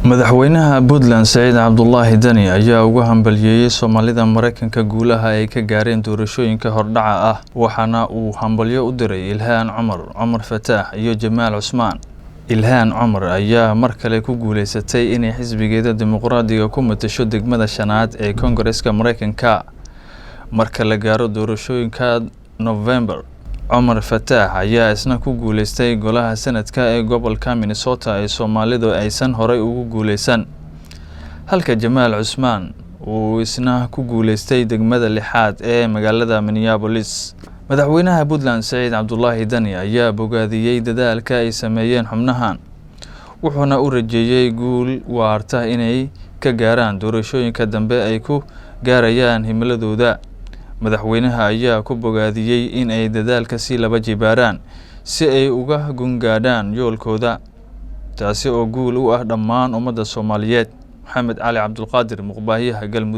Madaxweynaha Puntland Saciid Cabdulaahi Dani ayaa ugu hambalyeeyay Soomaalida Mareykanka guulaha ay ka gaareen doorashooyinka hordhaca ah, waxaana uu hambalyo u diray Ilhaan Cumar, Cumar Fataax iyo Jamaal Cusmaan. Ilhaan Cumar ayaa mar kale ku guuleysatay inay xisbigeeda Dimuqraadiga ku matasho degmada shanaad ee Koongareeska Mareykanka marka la gaaro doorashooyinka November. Cumar Fataax ayaa isna ku guuleystay golaha sanadka ee gobolka Minnesota ee Soomaalidu aysan horey ugu guuleysan, halka Jamaal Cusmaan uu isna ku guuleystay degmada lixaad ee magaalada Minneapolis. Madaxweynaha Puntland Saciid Cabdulaahi Dani ayaa bogaadiyey dadaalka ay sameeyeen xubnahan, wuxuuna u rajeeyey guul waarta inay ka gaaraan doorashooyinka dambe ay ku gaarayaan himiladooda. Madaxweynaha ayaa ku bogaadiyey in ay dadaalka si laba jibaaraan si ay uga gungaadhaan yoolkooda, taasi oo guul u ah dhammaan ummadda Soomaaliyeed. Maxamed Cali Cabdulqaadir, Muqbaahiyaha Galmudug.